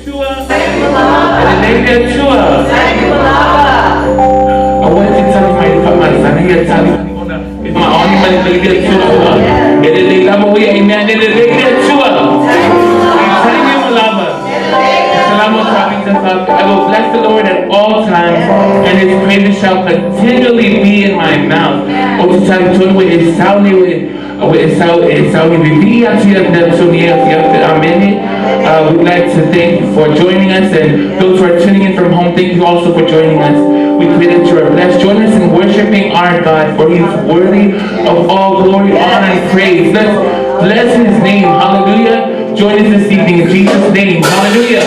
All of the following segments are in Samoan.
Atua. E lelei le Atua. Aua e te tali mai i le faamalesana ia tali ona e maoni ma le le Atua. E lelei lava o ia i mea e lelei le Atua. E tali mai lava. I will bless the Lord at all times, and his praises shall continually be in my mouth. O te tali tonu e sau nei e sau e sau ni vivi atu ia te toni e atu amene. We'd like to thank you for joining us, and those who are tuning in from home, thank you also for joining us. We pray that you are blessed. Join us in worshiping our God, for he is worthy of all glory, honor, and praise. Let's bless his name. Hallelujah. Join us this evening in Jesus' name. Hallelujah.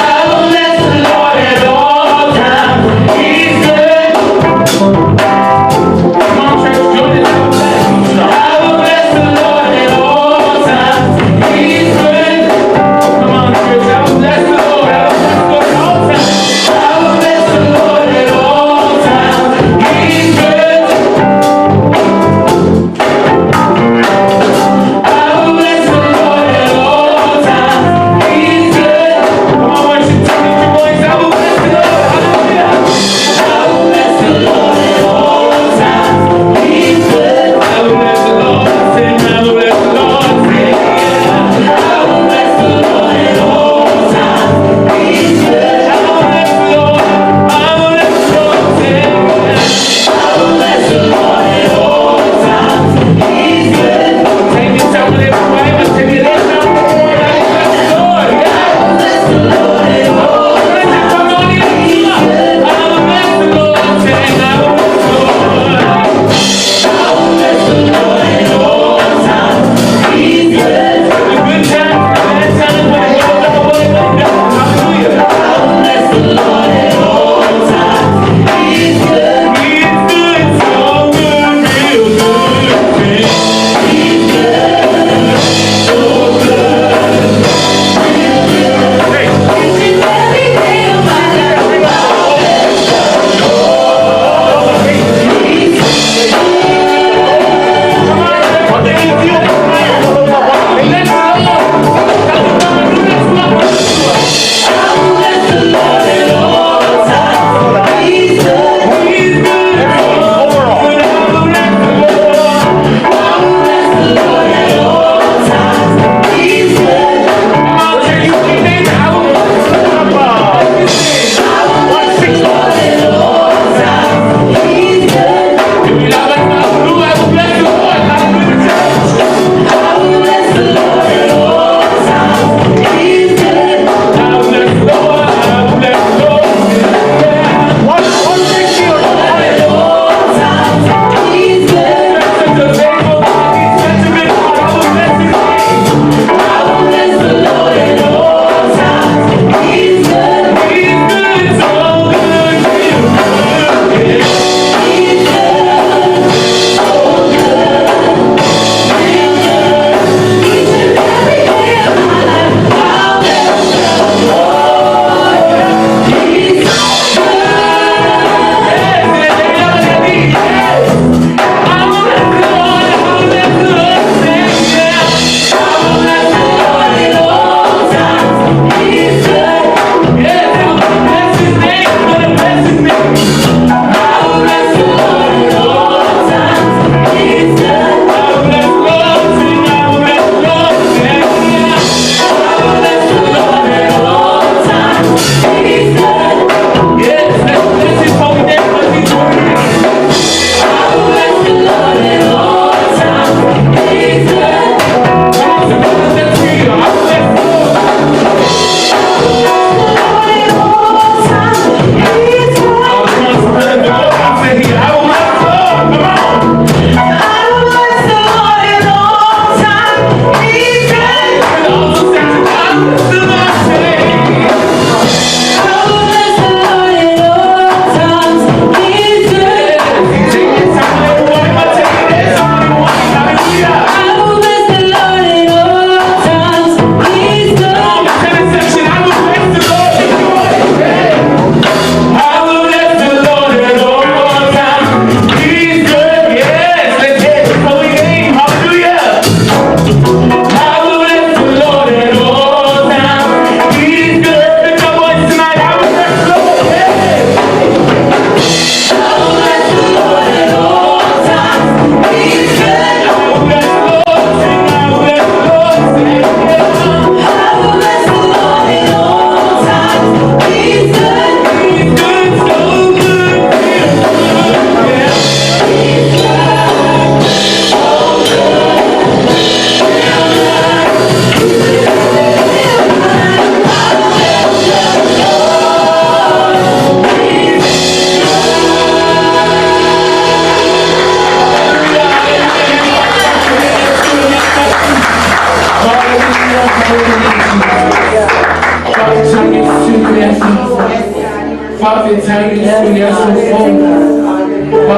I will bless the Lord at all times. He's good. Come on, church, join us. I will bless the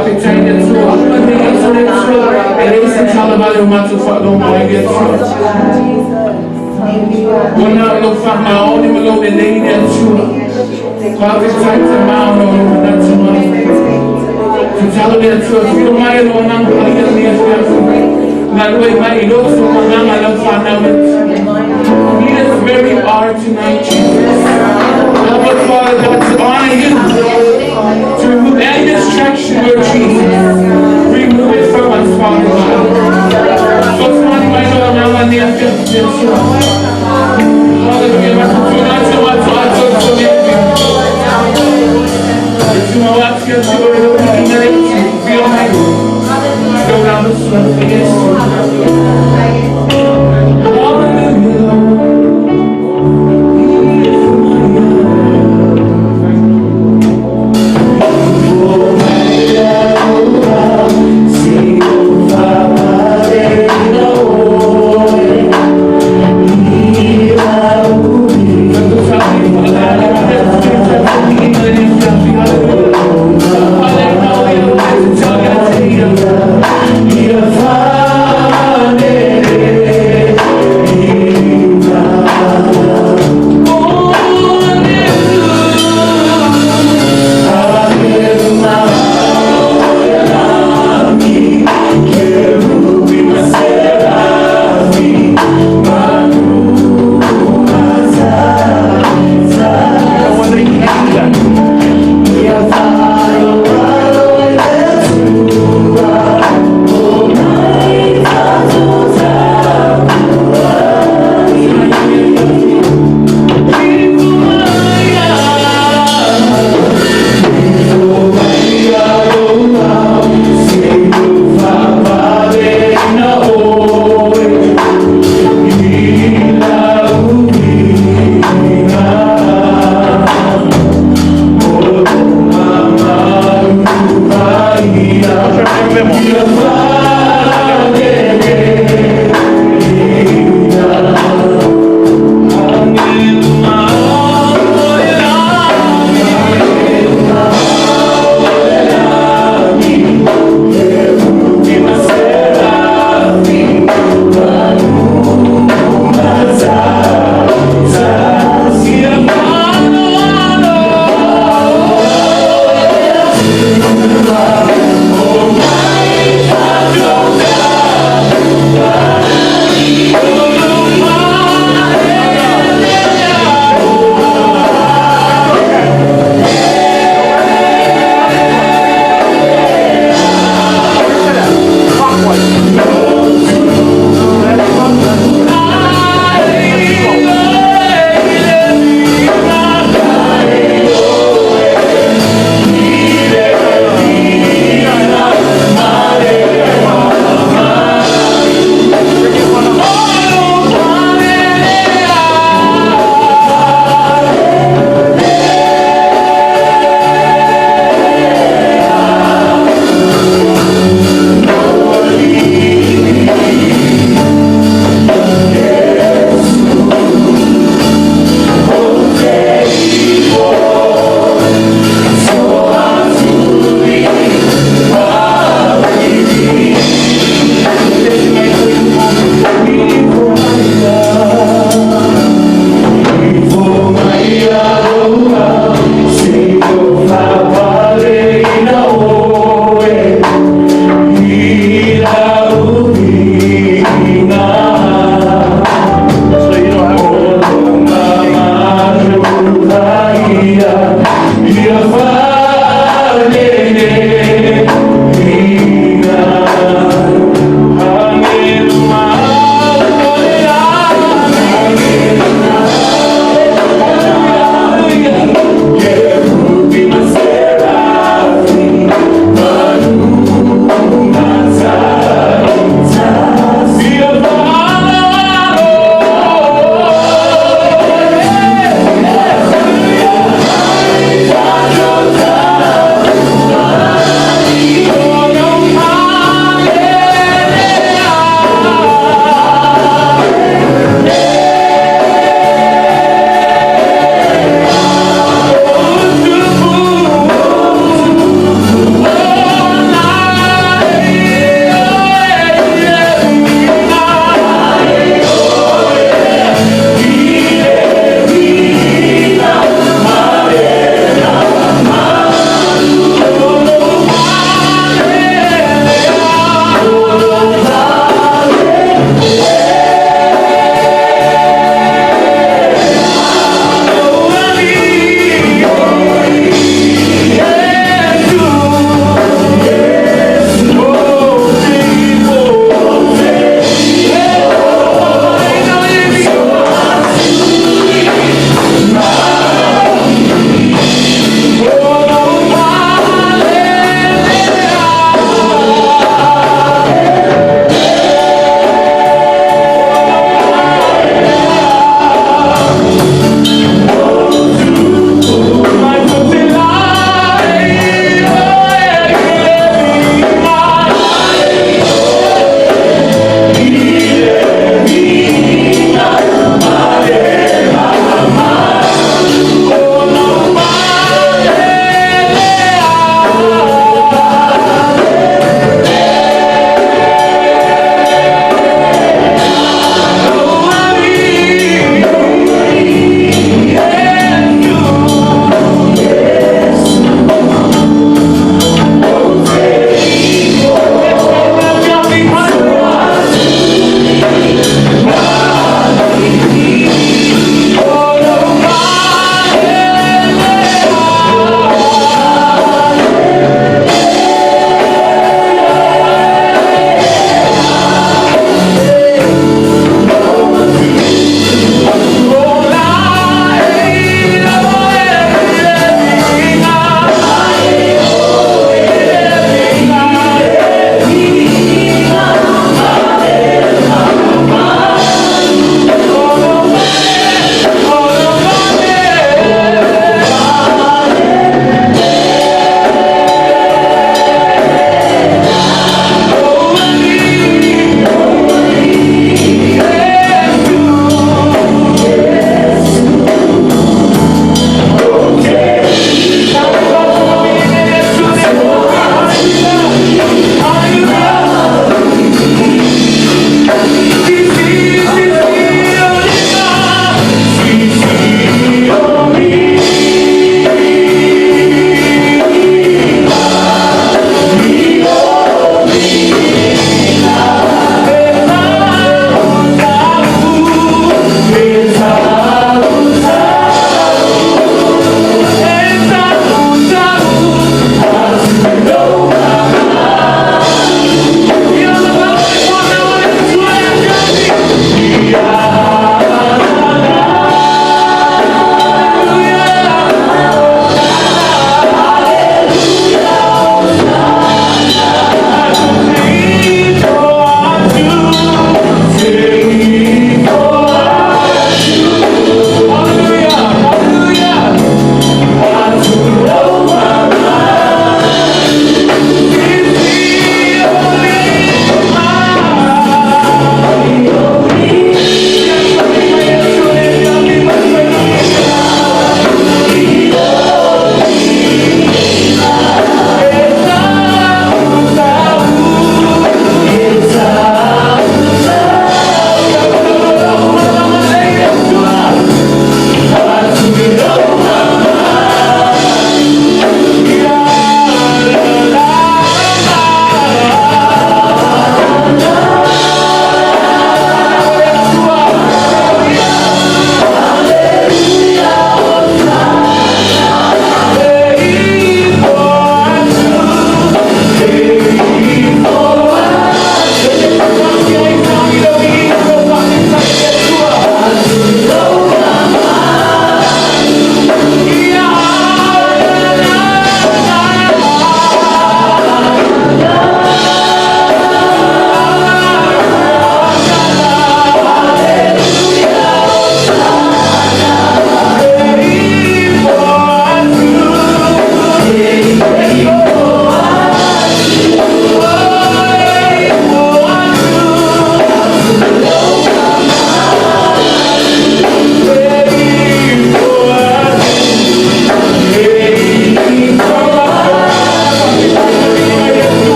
Faafetai i le Atua. Faafetai i le Atua. E leai se tala vale o matou faalogo ai le Atua. Ua na o lou faamaoni ma lou lelei le Atua. Faafetai Tamā ona o lou manatu mai. Tatalo le Atua, afio mai e lou Agaga Paia lenei afiafi. Galue mai i loto ma agaga lau fanau le Atua. Meet us where we are tonight, Jesus. Help us, Father God, to honor you. To remove any distraction, Lord Jesus. Remove it from us, Father God. Fesoasoani mai lou Agaga lenei afiafi le Atua. Hallelujah. Matutuna atu atu atu atu le afiafi. E tumau atu ia Atua i lou viiga le Afio mai. Lou nama suafa Iesu. Hallelujah, Lord. Hallelujah.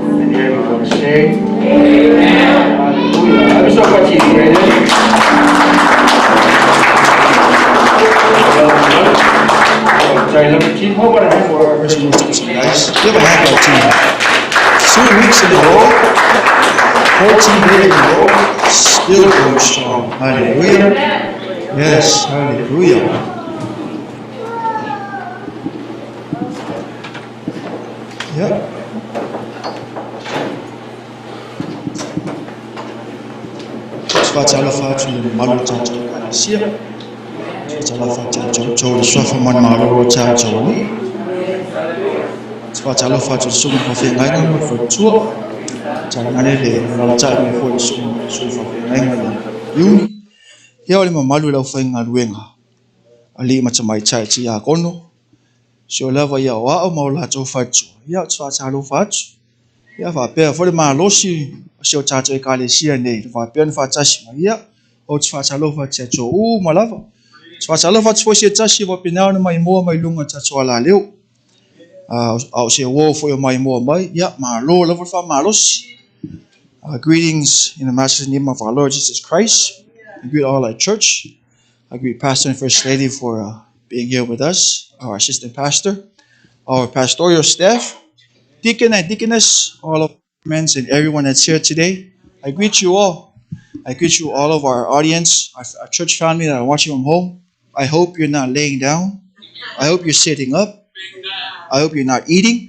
And everyone say, Amen. Hallelujah. I'm so glad you Give a hand team. 2 weeks in a row, 14 days in a row, still going strong. Hallelujah. Yes, hallelujah. Ia. Ou te faatalofa atu i le mamalu o le tatou Ekalesia. Ou te faatalofa atu ia te outou i le suafa manumalo o tatou alii. Ou te faatalofa atu i le susuga faafeagaiga ma le faletua. Tainane le alaalatai mai foi i le susuga faafeagaiga ia Iuni. Ia o le mamalu i le aufaigaluega, alii ma tamaitai tiakono, si o lava i aoao ma o latou faletua. Ia ou te faatalofa atu. Ia faapea foi le malosi o si o tatou Ekalesia nei, ua faapea ona faatasi mai. Ia, ou te faatalofa atu ia te outou uma lava. Ou te faatalofa atu foi i se tasi ua faapena ona maimoa mai luga o le tatou alaleo. A o se uo foi o maimoa mai, ia, malo lava le faamalosi. Greetings in the matchless name of our Lord Jesus Christ. I greet all our church. I greet Pastor and First Lady for being here with us, our assistant pastor, our pastoral staff, deacon and deaconess, all of men and everyone that's here today. I greet you all. I greet you all of our audience, our church family that are watching from home. I hope you're not laying down. I hope you're sitting up. I hope you're not eating.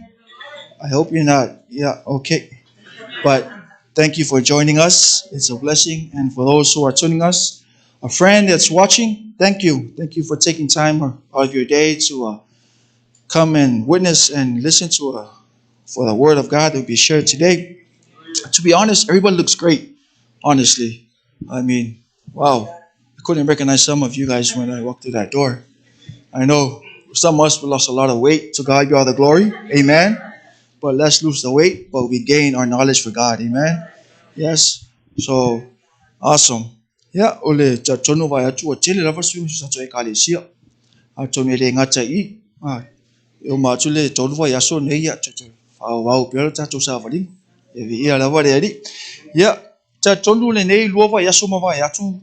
I hope you're not, yeah, okay. But thank you for joining us. It's a blessing. And for those who are tuning us, a friend that's watching, thank you. Thank you for taking time out of your day to come and witness and listen to for the word of God that will be shared today. To be honest, everybody looks great, honestly. I mean, wow. I couldn't recognize some of you guys when I walked through that door. I know some of us lost a lot of weight. To God be all the glory. Amen. But let's lose the weight, but we gain our knowledge for God. Amen. Yes. So, awesome. Ia, o le talitonu vaai atu ua tele lava suiga o si o tatou Ekalesia. Atonu e le gata i i, e uma atu le 3 vaiaso nei, ia, toe faaauau pea le tatou savaliga. E viia lava le Alii. Ia, talitonu lenei 2 vaiaso ma vae atu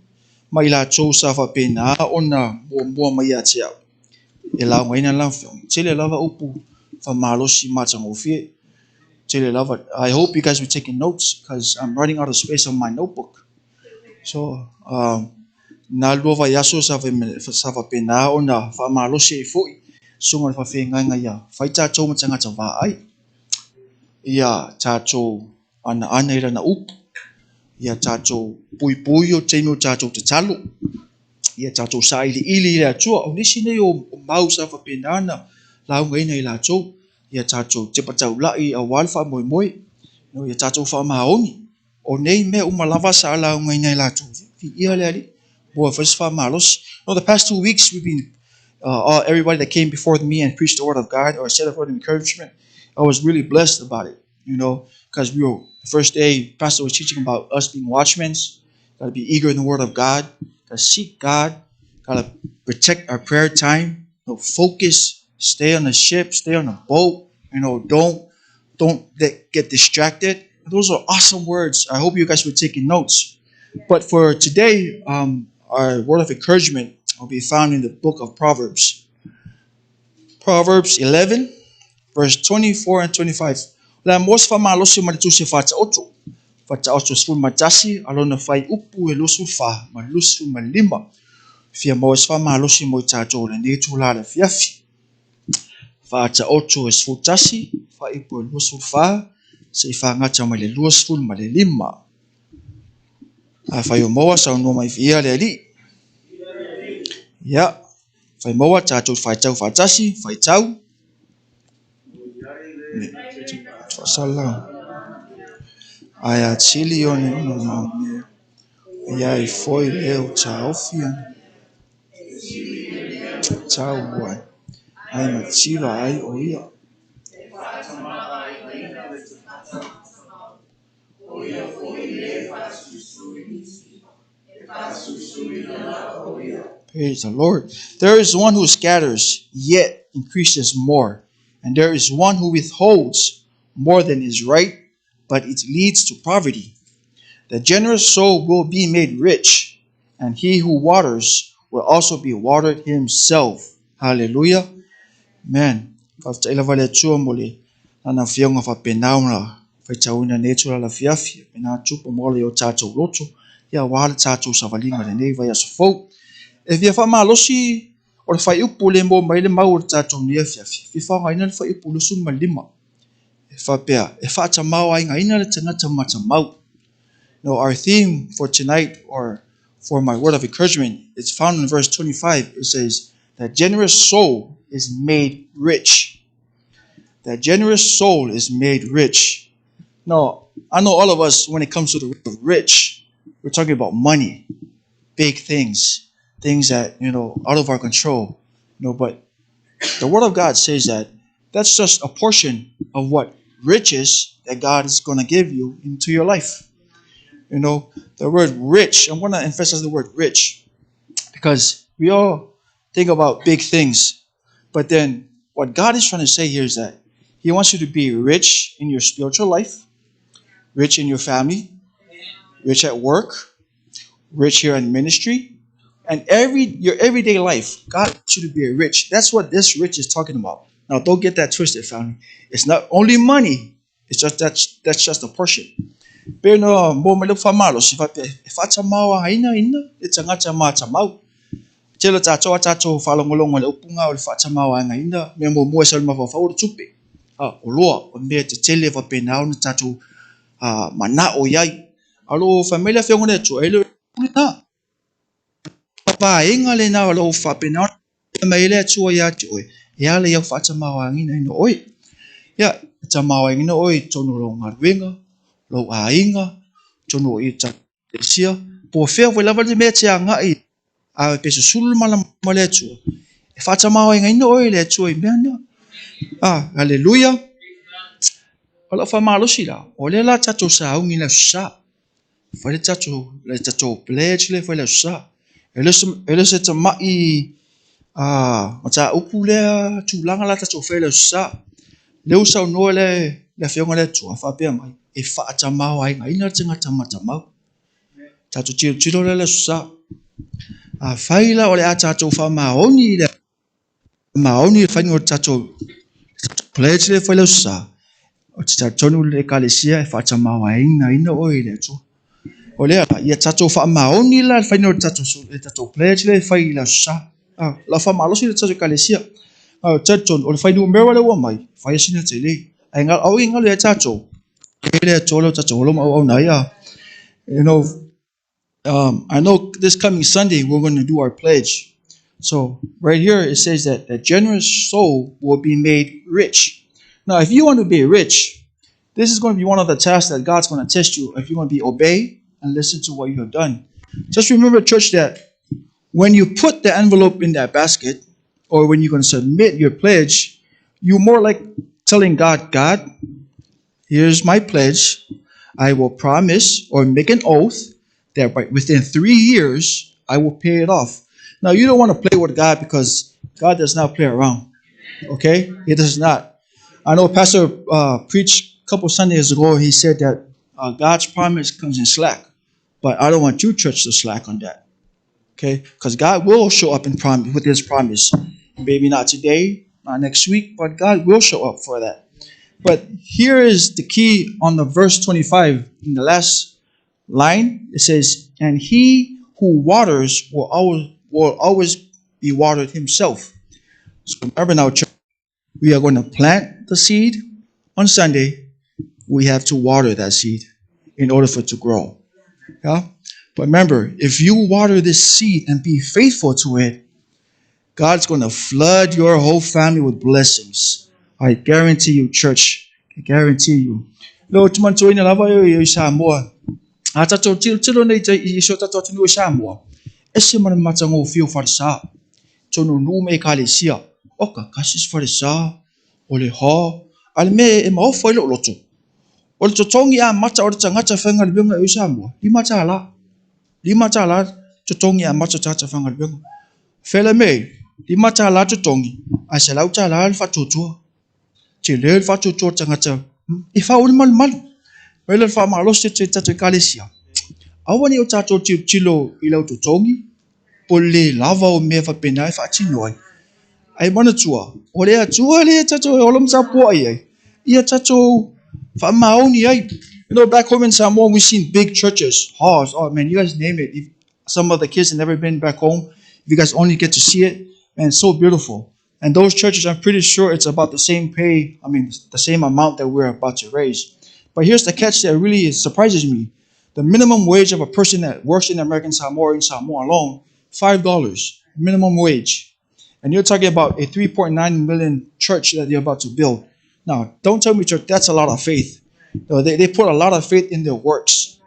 ma i latou sa faapena ona muamua mai ia te au e laugaina lau Afioga. Tele lava upu faamalosi matagofie. Tele lava. I hope you guys were taking notes because I'm running out of space on my notebook. So, na 2 vaiaso sa faapena ona faamalosi ai foi susuga o le faafeagaiga ia fai tatou ma tagata vaai, ia tatou anaana i lana upu, ia tatou puipui o taimi o tatou tatalo, ia tatou sailiili i le Atua. O nisi nei o mau sa faapena ona laugaina i latou, ia tatou tepa taulai aua le faamoemoe, ia tatou faamaoni. O nei mea uma lava sa laugaina i latou. Viia le Alii. Boa, foi se faamalosi. No, the past 2 weeks we've been, everybody that came before me and preached the word of God or said a word of encouragement, I was really blessed about it, you know, because we were, the first day, Pastor was teaching about us being watchmen, got to be eager in the word of God, got to seek God, got to protect our prayer time, you know, focus, stay on the ship, stay on the boat, you know, don't get distracted. Those are awesome words. I hope you guys were taking notes. But for today, our word of encouragement will be found in the book of Proverbs. Proverbs 11, verse 24 and 25. La mos faamalosi ma le tusi Faataoto. Faataoto 11, alona fuaiupu e 24 ma 25. Fia maua se faamalosi mo i tatou lenei itula le afiafi. Faataoto e 11, fuaiupu e 24, seia fagata mai le 25. Afai o maua saunoa mai viia le Alii. Ia, fai maua tatou faitau faatasi, faitau. Faasala. Ae atili o ne ono mau mea. Ia ai foi le o taofi ana. Tau ai. Ai mativa ai o ia. Praise the Lord. There is one who scatters, yet increases more. And there is one who withholds more than is right, but it leads to poverty. The generous soul will be made rich, and he who waters will also be watered himself. Hallelujah. Amen. Faafetai lava le Atua mo le lana afioga faapena ona faitauina nei itula le afiafi, faapena tupu ma ola i o tatou loto, ia aua le tatou savaliga lenei vaiaso fou. E fia faamalosi o le fuaiupu le maua mai le mau o le tatou nei afiafi, fia faaaogaina le fuaiupu 25. faapea, e fa'atamaoaigaina le tagata matamau. Now, our theme for tonight, or for my word of encouragement, it's found in verse 25. It says, "The generous soul is made rich." The generous soul is made rich. Now, I know all of us, when it comes to the word rich, we're talking about money, big things, things that, out of our control. But the Word of God says that that's just a portion of what riches that God is going to give you into your life. The word rich, I'm going to emphasize the word rich because we all think about big things. But then what God is trying to say here is that He wants you to be rich in your spiritual life, rich in your family, rich at work, rich here in ministry, and every your everyday life. God wants you to be rich. That's what this rich is talking about. Now, don't get that twisted, family. It's not only money. It's just that's just a portion. Pe no mo me le whamalo si faapea e fa'atamaoaigaina le tagata matamau. Tele tatou a tatou faalogologo i le upuga o le fa'atamaoaigaina mea muamua e sau i le mafaufau o le tupe. A o loa o mea tetele faapena ona tatou mana'o i ai. A o loo fai mai le Afioga i le Atua e le o lena. Vaega lena o loo faapena ona mai ai le Atua ia te oe e ala i au fa'atamaoaigaina oe. Ia, e tamaoaigaina oe i totonu o lou galuega, lou aiga, totonu o i ekalesia, po o fea foi lava le mea e te agai a pe susulu le malamalama o le Atua, e fa'atamaoaigaina oe e le Atua i mea na. Ah, haleluia. O lau fa'amalosi la, o lea la tatou saugi i le Aso Sa. Fai le tatou pledge lea fai le Aso Sa. E le o se tama'i mataupu lea tulaga la tatou fai le Aso Sa. Lea ua saunoa le Afioga i le Atua faapea mai, e fa'atamaoaigaina le tagata matamau. Tatou tilotilo lea le Aso Sa. Afai la o le a tatou fa'amaoni i le maoni le faiga o le tatou pledge lea fai le Aso Sa, o te talitonu le ekalesia e fa'atamaoaigaina oe i le Atua. O lea ia tatou fa'amaoni la le faiga o le tatou pledge lea e fai i le Aso Sa. Ah, la fa'amalosi le tatou ekalesia. Ah, o talitonu o le fuainumera lea ua mai, fai sina tele. Ae aua i galo ia tatou. E le Atua lea o tatou olo ma auauna ai. Ah. I know this coming Sunday we're going to do our pledge. So right here it says that the generous soul will be made rich. Now, if you want to be rich, this is going to be one of the tasks that God's going to test you if you want to be obey and listen to what you have done. Just remember, church, that when you put the envelope in that basket, or when you're going to submit your pledge, you're more like telling God, "God, here's my pledge. I will promise or make an oath that within 3 years I will pay it off." Now, you don't want to play with God because God does not play around. Okay? He does not. I know Pastor preached a couple Sundays ago. He said that God's promise comes in slack. But I don't want you, church, to slack on that. Okay? Because God will show up with his promise. Maybe not today, not next week, but God will show up for that. But here is the key on the verse 25 in the last line. It says, "And he who waters will always be watered himself." So remember now, church, we are going to plant the seed on Sunday. We have to water that seed in order for it to grow. Yeah? But remember, if you water this seed and be faithful to it, God's going to flood your whole family with blessings. I guarantee you, church. I guarantee you. Lo te manatuaina lava e i Samoa. A tatou tilotilo nei i so tatou atunuu i Samoa. Ese ma le matagofie o falesa. Tonu nuu ma ekalesia. O ka kasi se falesa. O le hā. A le mea e maofa i lou loto. O le totogi amata o le tagata faigaluega i Samoa. $5. $5 totogi amata o tagata faigaluega. Fela me, $5 totogi. Ae $100 le fa'atuatua. Tele le fa'atuatua o tagata. E fa'auli malumalu. Mai le fa'amalosi te tatou ekalesia. Aua ne i o tatou tilotilo i lau totogi, po le lava o mea fa'apena e fa'atino ai. Ae manatua, o le Atua le tatou e ola ma tapua'i ai. Ia tatou fa'amaoni ai. Back home in Samoa, we've seen big churches, halls. Oh man, you guys name it. If some of the kids have never been back home, if you guys only get to see it, man, it's so beautiful. And those churches, I'm pretty sure it's about the same pay, I mean, the same amount that we're about to raise. But here's the catch that really surprises me. The minimum wage of a person that works in American Samoa in Samoa alone, $5 minimum wage. And you're talking about a 3.9 million church that they're about to build. Now, don't tell me, church, that's a lot of faith. No, they put a lot of faith in their works.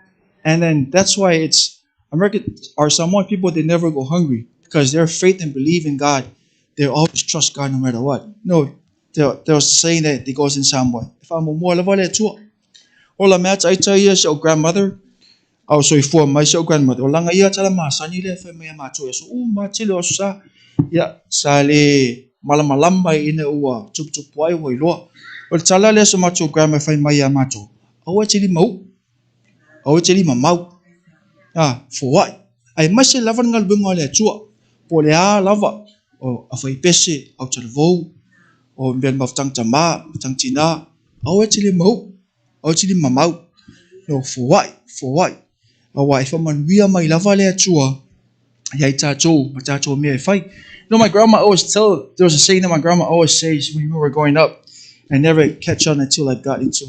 And then that's why it's American or Samoan people, they never go hungry because their faith and belief in God, they always trust God no matter what. No, there was a saying that it goes in Samoa. If I'm more o la mea taita ia si au grandmother, au soifua mai si au grandmother, o laga ia tala masani lea e fai mai ia matou i aso uma tele o aso sa. Ia, sa le malamalama ina ua tuputupu ai ua iloa. O le tala lea sa matou grandma e fai mai ia matou, aua e te lima uu, aua e te lima mau, a, foai. Aemaise lava le galuega a le Atua, po o le a lava, o aufaipese, autalavou, o mea mafutaga tama, mafutaga tina, aua e te lima uu. O tili mamau, no foai, foai. Aua e faamanuia mai lava le Atua ia i tatou ma tatou mea e fai. You know, my grandma always tell, there was a saying that my grandma always says when we were growing up, I never catch on until I got into,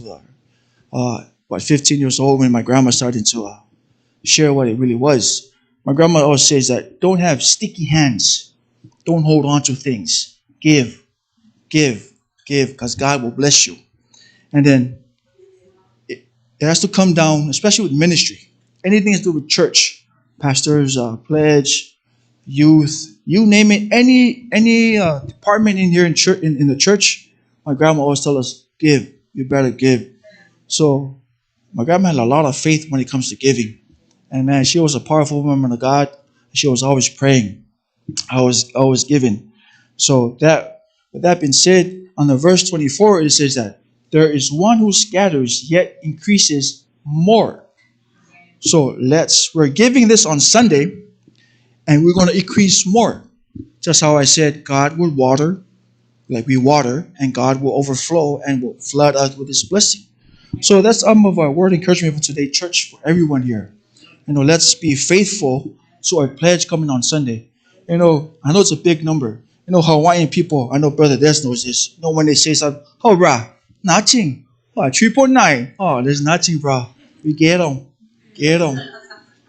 about 15 years old when my grandma started to share what it really was. My grandma always says that don't have sticky hands. Don't hold on to things. Give, give, give, because God will bless you. And then it has to come down, especially with ministry. Anything to do with church, pastors, pledge, youth, you name it, any department in here in church, in the church, my grandma always tell us, give, you better give. So my grandma had a lot of faith when it comes to giving. And man, she was a powerful woman of God. She was always praying. I was always giving. So that, with that being said, on the verse 24, it says that there is one who scatters yet increases more. So we're giving this on Sunday and we're going to increase more. Just how I said, God will water, like we water, and God will overflow and will flood us with His blessing. So that's some of our word encouragement for today, church, for everyone here. Let's be faithful to our pledge coming on Sunday. I know it's a big number. Hawaiian people, I know Brother Des knows this. When they say something, oh, brah, nothing. Oh, 3.9. Oh, there's nothing, brah. We get them. Get them.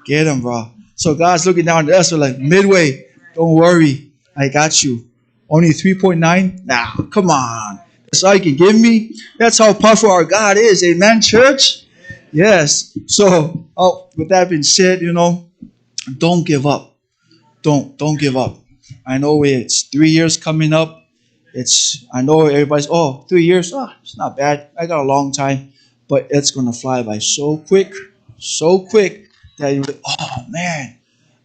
Get them, brah. So God's looking down at us, we're like, midway, don't worry, I got you. Only 3.9? Nah, come on. That's all you can give me? That's how powerful our God is. Amen, church? Yes. So, with that being said, don't give up. Don't give up. I know it's 3 years coming up. I know everybody's, oh, 3 years, oh, it's not bad. I got a long time. But it's going to fly by so quick, so quick that you're like, oh, man,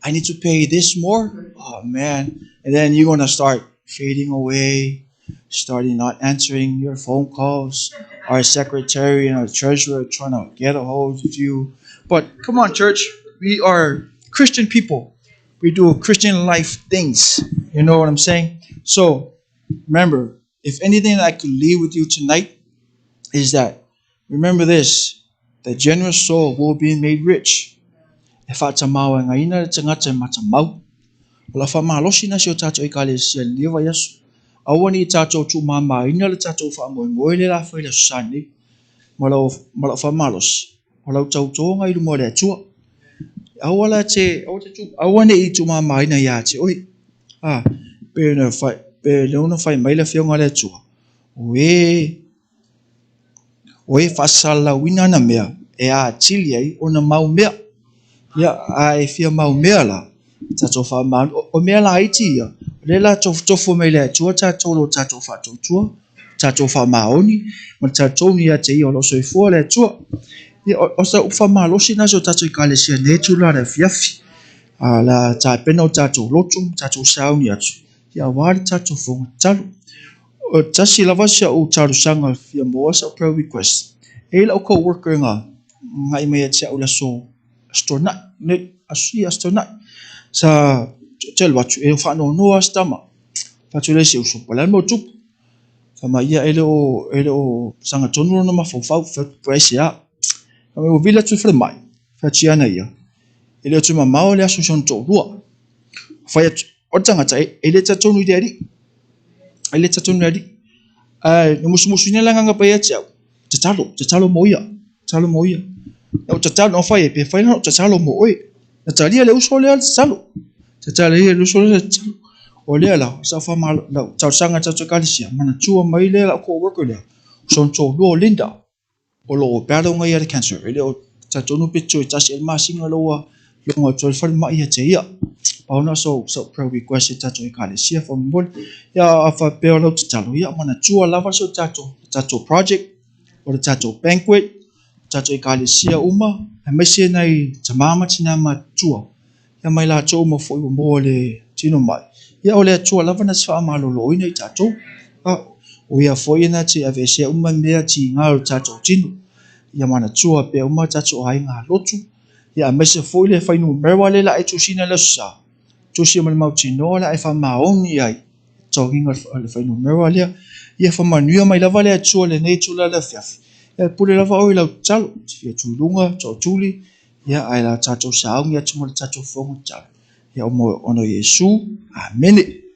I need to pay this more? Oh, man. And then you're going to start fading away, starting not answering your phone calls. Our secretary and our treasurer trying to get a hold of you. But come on, church. We are Christian people. We do Christian life things. You know what I'm saying? So remember, if anything that I could leave with you tonight is that, remember this, the generous soul will be made rich. E whātamau e ngā ina le tangata e matamau. O la whamalosi na si o tātou i ka le sia ni wa yasu. Aua ni tātou tū māmā ina le tātou whaamoemoe le la whai le sani. Ma lau whamalosi. O lau tautoga i luma o le Atua. Aua la te, aua te tū, aua ne i tū māmā ina ia te oi. Pe na whai, pe le ona whai mai le whionga le Atua. O e, o e whasalauina na mea, e a tili ai o na mau mea. Ia, a e fia mau mea la, tātou whamanu, o mea la iti ia, le la tofu mai le Atua, tātou lo tātou whātautua, tātou whamaoni, ma tātou ni a te ia o lo soifua le Atua. Ia, o sa uwha malosi na so tātou i ka le sia netu la le fiafi. A la tā pena o tātou lotu, tātou sauni atu. Ia wā le tātou whonga talu. O tasi lava sia o talusanga fia moa sa prayer request. E ila o co-worker ngā, ngā i mai a tia o la so astronaut, ne, asu i astronaut. Sa telu atu, e whano noa stama. Whatu le se uso, wala mo tupu. Whama ia ele o, ele o sanga tonu na mawhauwhau, whatu ese a. Whama o vila tu whare mai, whatu ana ia. Ele o tu mamao le aso son tō rua. Whai atu, o tangata, e le tatonu i te ari. Ai le talitonu le Alii. Ae na musumusuina le Agaga Paia ia te au, tatalo, tatalo mo ia, tatalo mo ia. Na ou tatalo, na ou fai ai, pe fai na ou tatalo mo oe. Na talia le uso lea le tatalo. Talia le uso lea le tatalo. O lea la, sa whamalo, lau talosaga tatou ekalesia, manatua mai lea lau co-worker lea, o sona toalua o Linda, o lo o battle ngai ia le cancer. E le o talitonu pe toe tasi ea le masina lea ua logo atu ai le falemai ia te ia. Pau na o sau prayer request i tatou ekalesia faamolemole. Ia a faapea o lau tatalo, ia manatua lava si o tatou project, o le tatou banquet, o tatou ekalesia uma, aemaise nai tama ma tina matutua, ia ma i latou uma foi ua maua le tino mai. Ia o le Atua lava na te faamaloloina i tatou. A, o ia foi na te aveesea uma mea tiga o le tatou tino. Ia manatua pea uma tatou aiga lotu. Ia aemaise foi le fuainumera lea o le a e tusiina i le Aso Sa, tusi ma le mautinoa o le a e faamaoni ai totogiina o le fuainumera lea. Ia faamanuia mai lava le Atua i lenei itula i le afiafi. Ia pule lava oe i lau tatalo, e te fia tu i luga, tootuli, ia ae la tatou sauni atu ma le tatou fofoga tatalo. Ia ona o Iesu. Amene.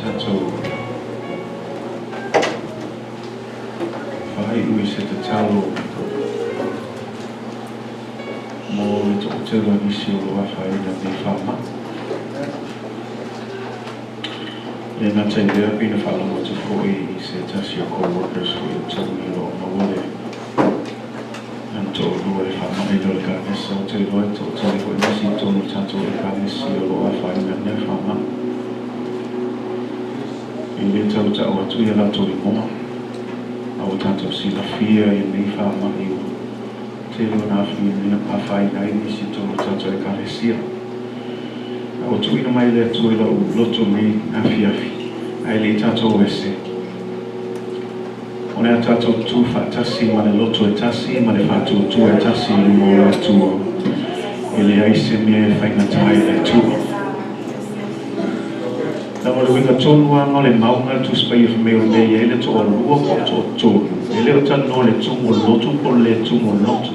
tatou faaiu i se tatalo mo le toatele o nisi o lo o afaina i lenei faamai. E le gata i lea, pei ona faalogo atu foi i se tasi o co-workers foi o Tony o lo o maua le lana toalua i le faamai lea o le kanesa. Ou te iloa e toatele foi nisi i totonu o le tatou Ekalesia o lo o afaina i lenei faamai. E le tau tau atu ia latou igoa, a ua tatou silafia i lenei faamai ua tele ona afaina ai nisi i totonu o le tatou Ekalesia. A ua tuuina mai e le Atua i lou loto lenei afiafi, ae le i tatou o ese, o le a tatou tutu faatasi ma le loto e tasi ma le faatuatua e tasi i luma o le Atua. E leai se mea e faigata ai le Atua. Leaga o le uiga tonu lava o le mauga a le Tusi Paia fai mai o le mea e i ai le toalua po o le toatolu, e le o talanoa i le tumu o le loto po o le le tumu o le loto.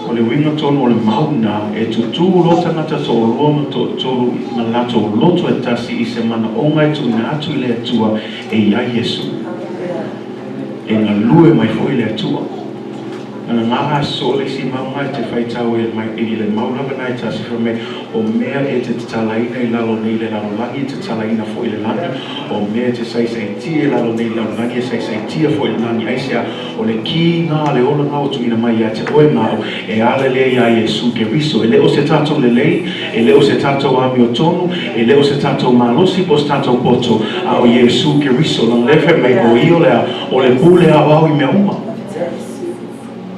O le uiga tonu o le mau lena, e tutū loa tagata toalua ma toatolu ma latou loto e tasi i se manaoga e tuuina atu i le Atua e i ai Iesu. E galue mai foi le Atua. Leaga na aso o le isi mauga e te faitau ai mai i le mau lava na e tasi fai mai, o mea e te tatalaina i lalo nei i le lalolagi e tatalaina foi i le lagi, o mea e te saisaitia i lalo nei i le lalolagi e saisaitia foi i le lagi. Aisea? O le ki na a le olaga ua tuuina mai ia te oe ma au, e ala lea iā Iesu Keriso. E le o se tatou lelei, e le o se tatou amiotonu, e le o se tatou malosi po o se tatou poto, a o Iesu Keriso. Leaga lea fai mai, o ia o le a, o le pule aoao i mea uma.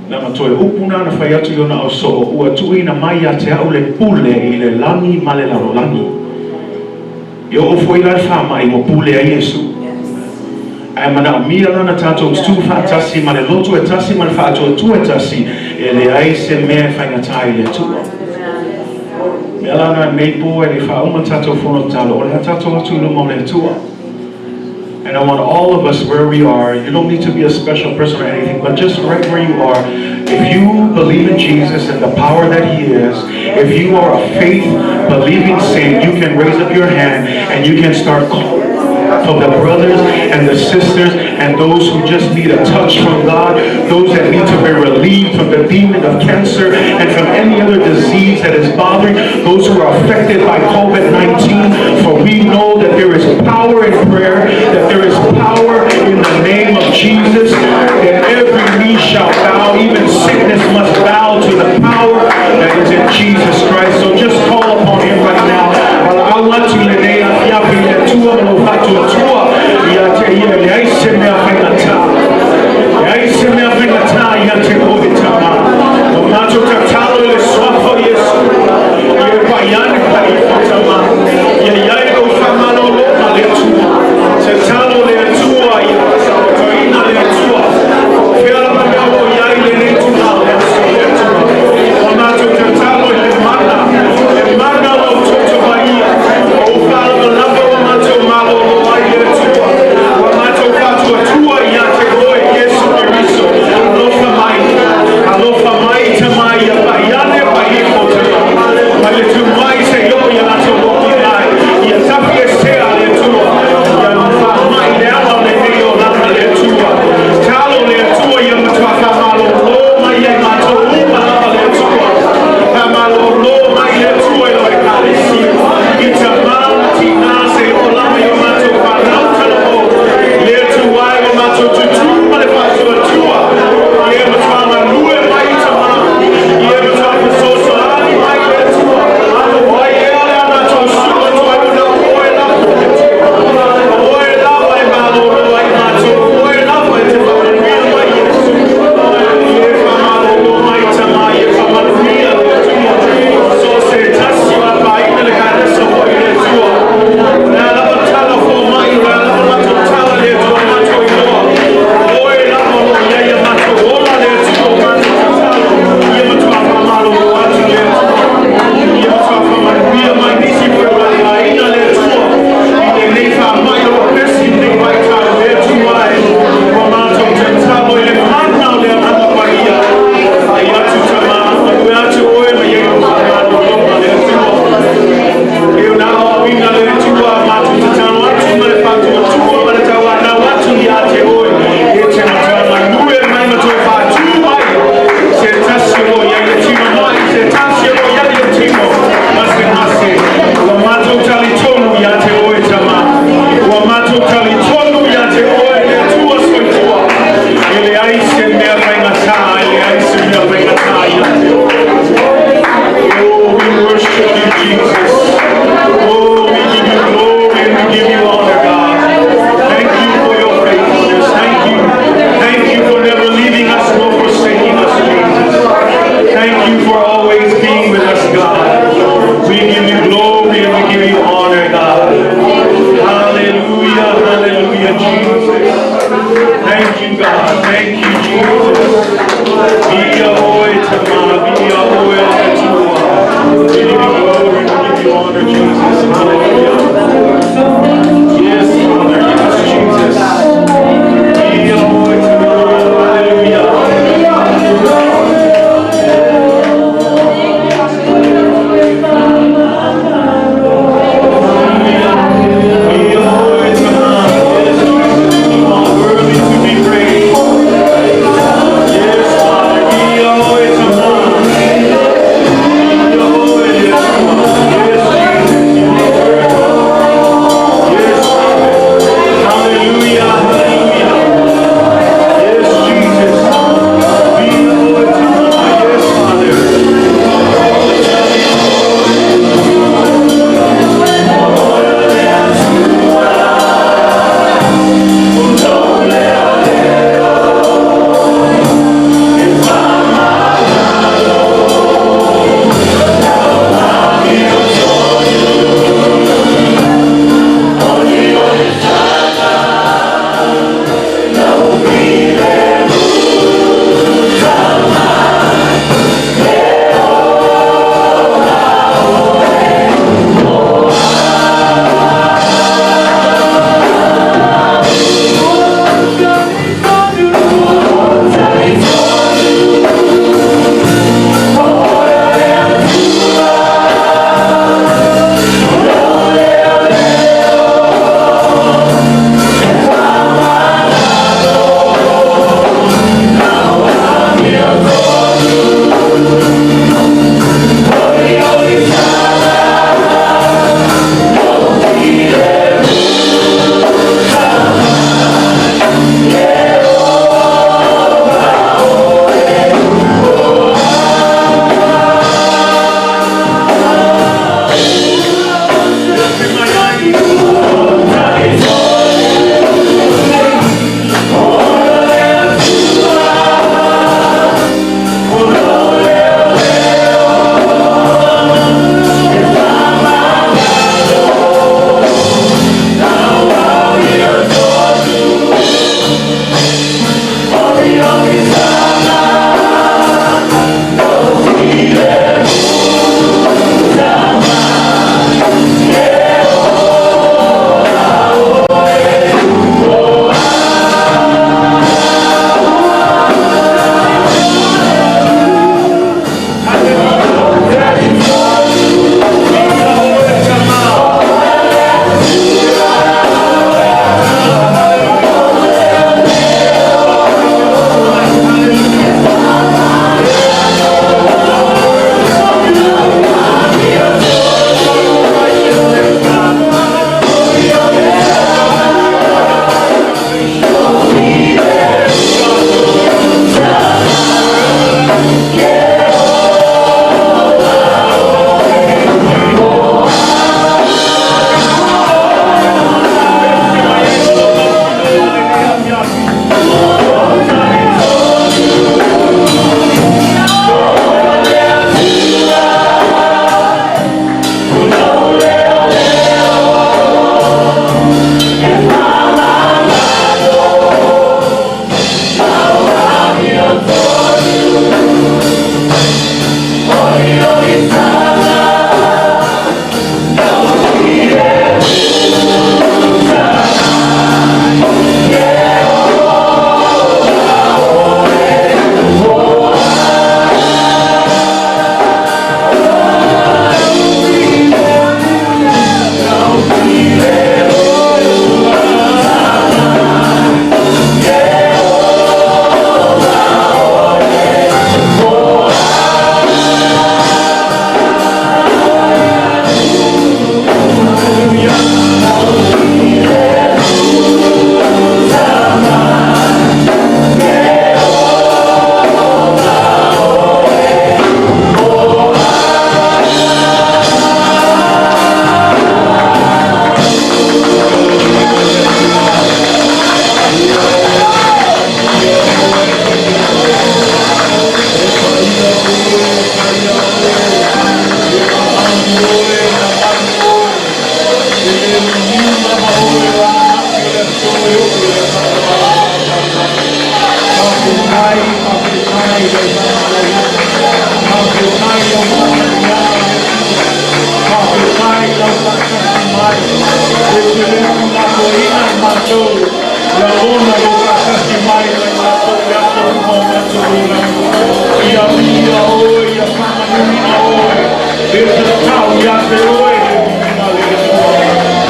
Leaga toe upu na na fai atu i ona ausoo, ua tuuina mai ia te au le pule i le lagi ma le lalolagi. E oo foi la le faamai ua pule ai Iesu. Ae manaomia la na tatou tutū faatasi ma le loto e tasi ma le faatuatua e tasi, e leai se mea e faigata i le Atua. Mea la na nei po e le faauma tatou fono tatalo, o le a tatou atu i luma o le Atua. And I want all of us where we are, you don't need to be a special person or anything, but just right where you are, if you believe in Jesus and the power that He is, if you are a faith-believing saint, you can raise up your hand and you can start calling for the brothers and the sisters and those who just need a touch from God, those that need to be relieved from the demon of cancer and from any other disease that is bothering, those who are affected by COVID-19, for we know that there is power in prayer, that there is power in the name of Jesus, that every knee shall bow, even sickness must bow to the power that is in Jesus Christ. So just call upon him right now. Valaau atu i lenei afiafi i le Atua ma lou faatuatua ia te ia, e leai se mea faigata. Leai se mea faigata ia te oe tama. Ua matou tatalo i le suafa o Iesu, ia e pai ane pai ifo tama. Ia i ai lou faamalolo ma le Atua. Tatalo le Atua. E tatau ia te oe le viiga le Atua,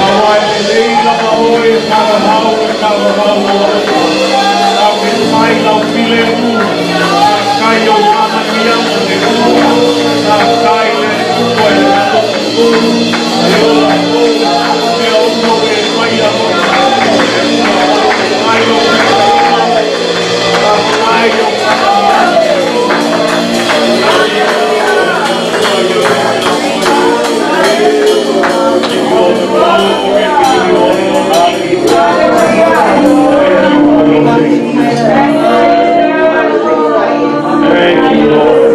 aua e lelei lava oe e talavao e talavao lou alofa. Ave mai lau filemu, faafetai i ou faamanuiaga le Atua, faafetai le Atua i le malosi fou, le ola fou, mea uma ua e faia mo tatou le Atua. Faafetai lou filifiliga, faafetai i ou faamanuiaga le Atua. Give you all the glory and we give you all the honor, Jesus. Thank you for your faithfulness. Thank you, Lord.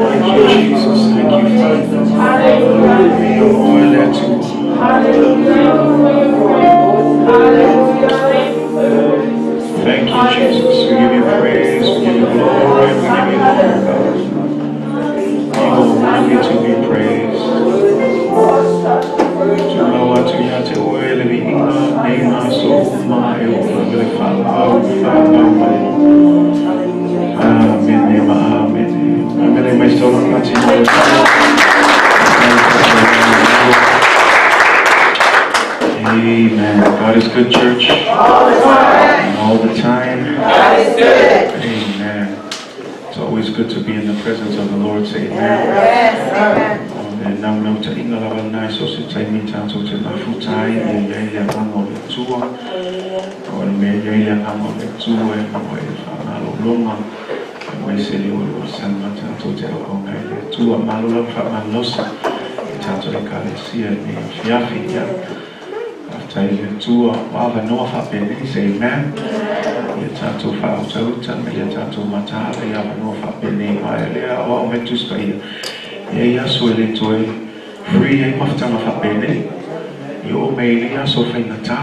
Thank you, Jesus. Thank you, Father. Thank you, Jesus. We give you praise, we give you glory, we give you honor, God. You are worthy to be praised. Tulou atu ia te oe le viiga nei ma aso uma e oo lava i le faavavau faavavau mai. Amene ma amene. Amene mai saula pati mo le Amen. God is good, church. All the time. And all the time. God is good. Amen. It's always good to be in the presence of the Lord. Say amen. Yes, amen. O le naunautaiga lava lena i so o se taimi tatou te mafuta ai, ia i ai le Agaga o le Atua. O le mea e i ai le Agaga o le Atua e maua ai le faamalologa, e maua ai se leo e onosai ma tatou te auauna ai i le Atua. Malo lava faamalolosi i tatou Ekalesia i lenei afiafi. Ia, faafetai i le Atua ua avanoa faapenei. Say amen. Ia tatou faautauta ma ia tatou mataala i avanoa faapenei. Aua e lea aoao mai Tusi Paia, e i ai aso e le toe free ai mafutaga faapenei. E oo mai i nei aso faigata.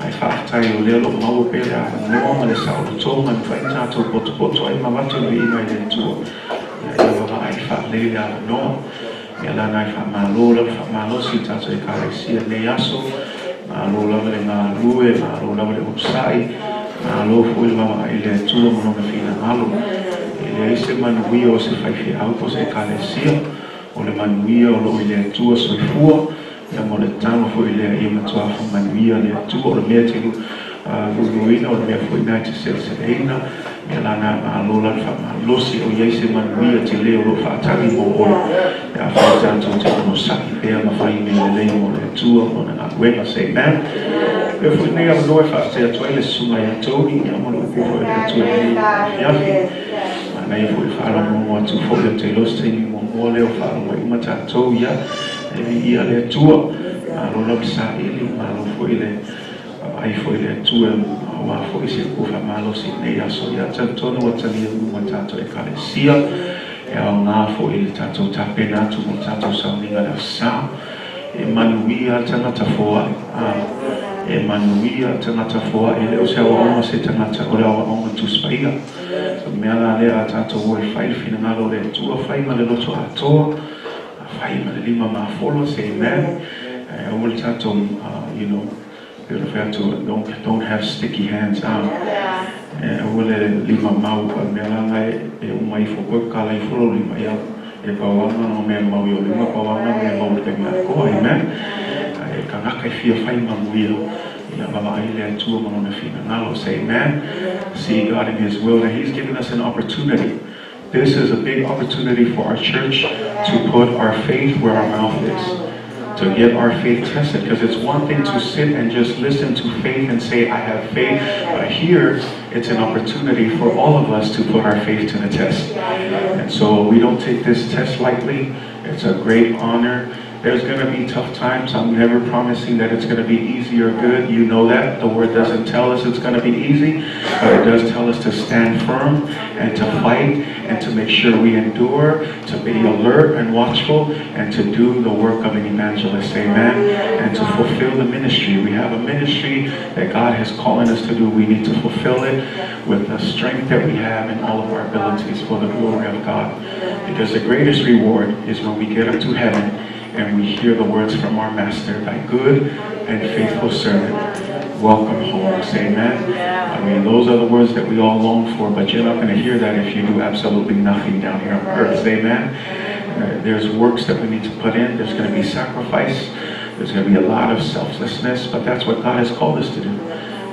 Ae faafetai o lea o lo o maua pea le avanoa ma le saolotoga e mafai ona tatou potopoto ai ma avatu le viiga i le Atua. Ia, ia vaavaai faalelei le avanoa. Ia lana e faamalo lava faamalosi i tatou Ekalesia i lenei aso. Malo lava le galulue, malo lava le onosai, malo foi le vaavaai i le Atua ma Lona finagalo. E leai se manuia o se faifeau po o se Ekalesia, o le manuia o lo o i le Atua soifua, ia ma o le tatalo foi lea ia matua faamanuia le Atua. O le mea e te luluina, o le mea foi lena e te seleseleina, ia lana malo la le faamalosi o i ai se manuia tele o lo o faatagi mo oe pe afai tatou te onosai pea ma fai mea lelei mo le Atua ma lona galuega. Say amen. Lea foi lenei avanoa e faafetai atu ai le susuga ia Tony ia ma le upu foi o le Atua i lenei afiafi. Manaia foi le faalogologo atu foi ou te iloa se taimi muamua lea o faalogo ai uma tatou ia e viia le Atua. Malo lava saili, malo foi le vaavaai foi i le Atua aua foi se upu faamalosi i lenei aso. Ia talitonu ua talia uma tatou Ekalesia e aoga foi i le tatou tapena atu mo le tatou sauniga i le Aso Sa. E manuia le tagata foai. E manuia le tagata foai. E le o se aoaoga se tagata, o le aoaoga Tusi Paia. So mea la lea a tatou o e fai le finagalo o le Atua, fai ma le loto atoa, fai ma le lima mafolo, say amen. Aua le tatou, pei ona fai atu, don't have sticky hands. Aua le lima mau, o le mea la lena e uma ifo koe kala ifo lou lima, ia e pauanga no mea mau i o lima, pauanga mea mau i le taimi atoa, amen. E kanaka e fia fai manuia, ia vaavaai le Atua ma lona finagalo, say amen. See God in His will, and He's given us an opportunity. This is a big opportunity for our church to put our faith where our mouth is, to get our faith tested. Because it's one thing to sit and just listen to faith and say, I have faith. But here, it's an opportunity for all of us to put our faith to the test. And so we don't take this test lightly. It's a great honor. There's going to be tough times. I'm never promising that it's going to be easy or good. You know that. The word doesn't tell us it's going to be easy, but it does tell us to stand firm and to fight and to make sure we endure, to be alert and watchful, and to do the work of an evangelist. Amen. And to fulfill the ministry. We have a ministry that God has calling us to do. We need to fulfill it with the strength that we have and all of our abilities for the glory of God. Because the greatest reward is when we get up to heaven and we hear the words from our Master, thy good and faithful servant. Welcome home. Say amen. I mean, those are the words that we all long for, but you're not going to hear that if you do absolutely nothing down here on earth. Say amen. There's works that we need to put in. There's going to be sacrifice. There's going to be a lot of selflessness, but that's what God has called us to do,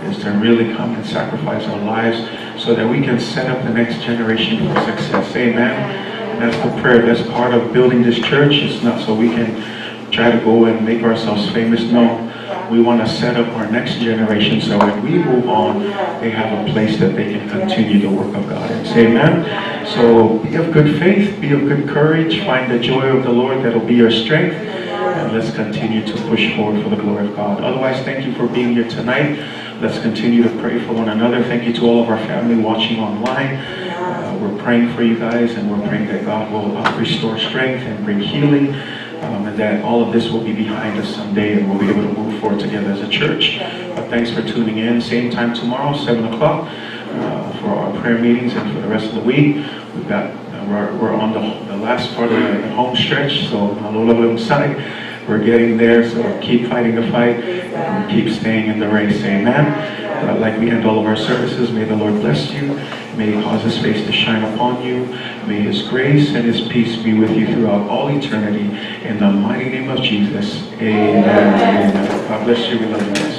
is to really come and sacrifice our lives so that we can set up the next generation for success. Amen. And that's the prayer. That's part of building this church. It's not so we can try to go and make ourselves famous. No. We want to set up our next generation so when we move on, they have a place that they can continue the work of God. And say amen. So be of good faith, be of good courage, find the joy of the Lord, that'll be your strength. And let's continue to push forward for the glory of God. Otherwise, thank you for being here tonight. Let's continue to pray for one another. Thank you to all of our family watching online. We're praying for you guys, and we're praying that God will restore strength and bring healing, and that all of this will be behind us someday and we'll be able to move forward together as a church. But thanks for tuning in. Same time tomorrow, 7 o'clock, for our prayer meetings and for the rest of the week. We're on the last part of the home stretch, so we're getting there, so keep fighting the fight and keep staying in the race. Amen. But like we end all of our services, may the Lord bless you. May he cause his face to shine upon you. May his grace and his peace be with you throughout all eternity. In the mighty name of Jesus, amen. Amen. God bless you. We love you guys.